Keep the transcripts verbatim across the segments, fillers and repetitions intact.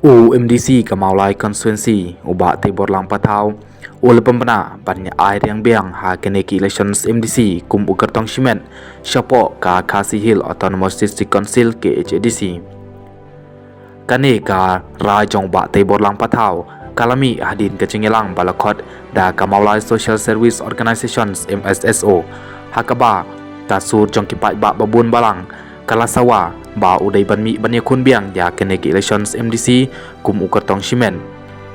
U MDC ka Mawlai Constituency, u Bah Teibor Lang Pathaw, u la pynbna ban ïa ai riang biang ha kane ka elections MDC kum u kyrtong shimet shapoh ka Khasi Hills Autonomous District Council, KHADC. Kane ka rai jong Bah Teibor Lang Pathaw ka la mih hadien ka jingïalang ba la khot da ka Mawlai Social Service Organisations, MSSO, ha kaba ka sur jong ki paidbah babun balang ka la sawa ba u dei ban mih ban ïakhun biang ïa kane ka elections MDC kum u kyrtong shimet.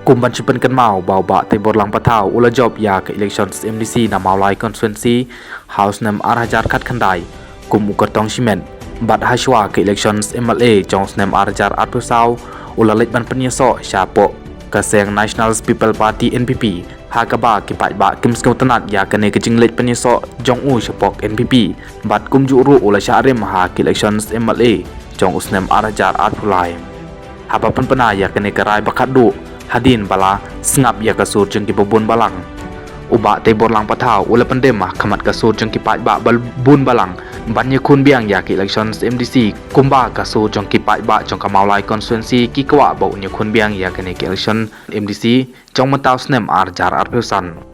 Kum ban shu pynkynmaw ba u Bah Teibor Lang Pathaw u la jop ïa ka elections MDC na Mawlai Constituency ha u snem ar hajar khatkhyndai kum u kyrtong shimet, bad hashwa ka elections MLA jong u snem ar hajar arphew saw u la leit ban pynïasoh shapoh ka seng National People's Party, NPP, ha kaba ki paidbah kim sngewtynnad ïa kane ka jingleit pynïasoh jong u shapoh NPP, bad kumjuh ruh u la shah rim ha ka elections MLA jong u snem ar hajar arphew lai. Haba pynbna ïa kane ka rai ba khatduh hadien ba la sngap ïa ka sur jong ki babun balang, u Bah Teibor Lang Pathaw u la pyndem ha khmat ka sur jong ki paidbah babun balang ban ïakhun biang ïa ka elections MDC kumba ka sur jong ki paidbah jong ka Mawlai Constituency ki kwah ba un ïakhun biang ïa kane ka elections MDC jong mynta u snem ar hajar arphew san.